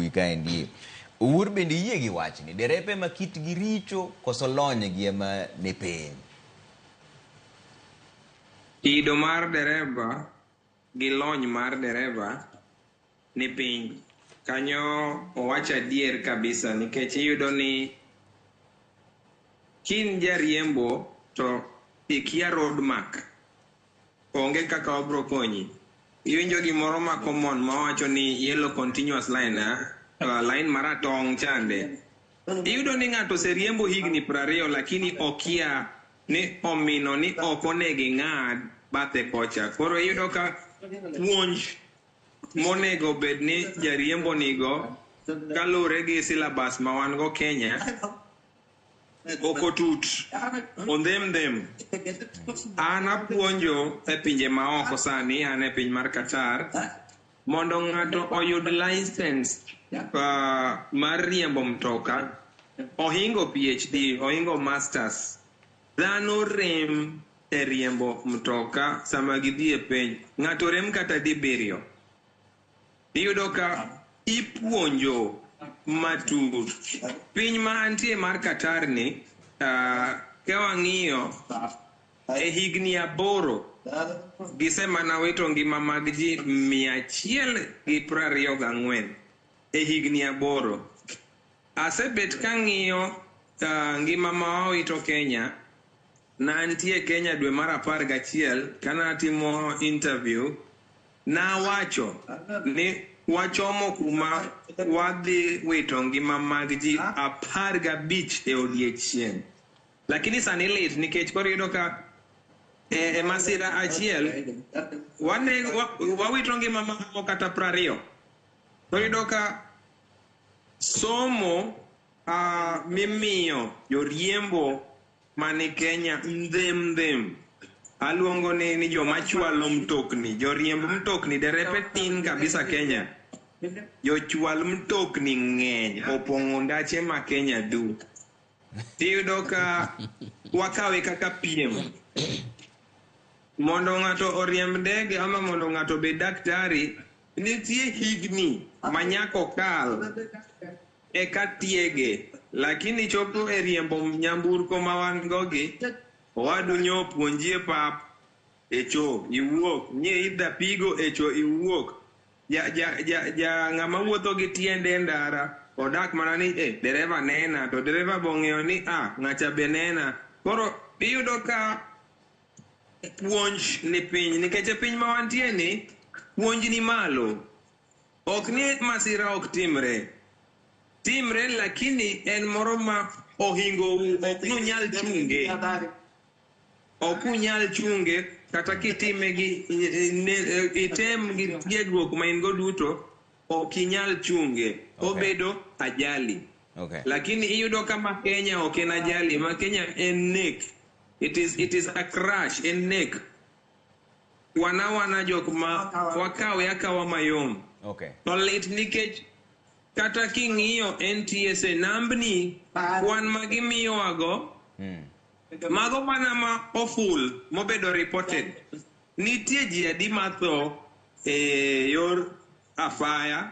mbui kaendi. Owuor bende yie gi wachni, derepe ma kitgi richo koso lony gi ema ni piny. Kido mar dereba gi lony mar dereba ni piny. Kanyo owacho adier kabisa nikech iyudo ni kin jariembo to ikia road mark. Onge kaka wabro konyi. Iwinjo gimoro ma common mawacho ni yellow continuous line, line maratong' chande. Iyudo ni ng'ato oseriembo higni 20 lakini okia ni omino ni ok onego ing'ad bathe kocha. Koro iyudo ka puonj monego bed ni jariembo nigo kaluwore gi syllabus ma wan go Kenya ok otut ondhem dhem. An apuonjo e pinje maoko sani, an e piny mar Qatar, mondo ng'ato oyud license mar riembo mtoka, ohingo PhD, ohingo masters. Dhano rem e riembo mtoka sama gidhi e penj. Ng'ato rem kata dibiriyo. Iyudo ka ipuonjo matut. Piny ma antie mar Qatar ni, ka wang'iyo e higni 8 gisemana wito ngima mag ji 124 e higni 8. Asebet kang'iyo ngima ma wawito Kenya. Nantie Kenya dwe mar 11 kanatimo interview, nawacho ni wachomo kuma wadhi wito ngima mag ji 15 e odiechieng'. Lakini sani lit nikech koro iyudo ka e masira achiel wawito ngima maromo kata 20. Koro iyudo ka somo mimiyo joriembo mani Kenya ndhem ndhem. Aluongo ni joma chwalo mtokni, joriemb mtokni, derepe tin kabisa Kenya. Jochwal mtokni ng'eny, opong'o ndache ma Kenya du. Iyudo ka wakawe kaka piem. Mondo ng'ato oriemb ndege ama mondo ng'ato obed daktari, nitie higni ma nyaka okal eka tiege. Lakini chopo e riembo nyamburko ma wan go gi, owadu nyo puonji e pap, e cho iwuok, nye idha pigo e cho iwuok. Ja ng'ama wuotho gi tiende e ndara odak mana ni dereva nena, to dereva bo ong'eyo ni ng'acha be nena. Koro iyudo ka puonj ni piny, nikech e piny ma wantie ni puonj ni malo. Ok ni masira ok timre. Timre lakini en moro ma ohingo ok nunyal chunge. Ok unyal chunge kata kitime gi item gi tiegruok ma in go duto ok inyal chunge. Obedo ajali. Lakini iyudo ka ma Kenya ok en ajali, ma Kenya en nek. It is a crash, en nek. Wana jok ma wakawe akawa mayom. To lit nikech kata king'iyo NTSA nambni kwan ma gimiyowago, mago mana ma oful mobedo reported. Nitie ji adi matho e yor afaya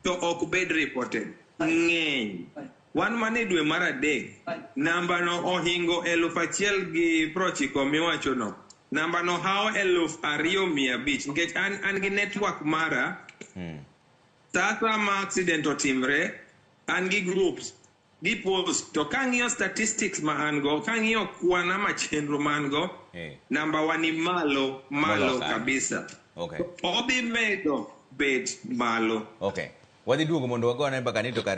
to ok bed reported. Ng'eny. Wan mana e dwe mar 3, namba no ohingo 1090 miwacho no. Namba no hawo 2500 nikech an gi network mara. Sasa ma accident otimre, an gi groups, gi post. To kang'iyo statistics ma an go, kang'iyo kwan ama chenro ma an go, namba wa ni malo, malo kabisa. Odhi medo bet malo. Wadhi duogo mondo wagone mbaka ni to kare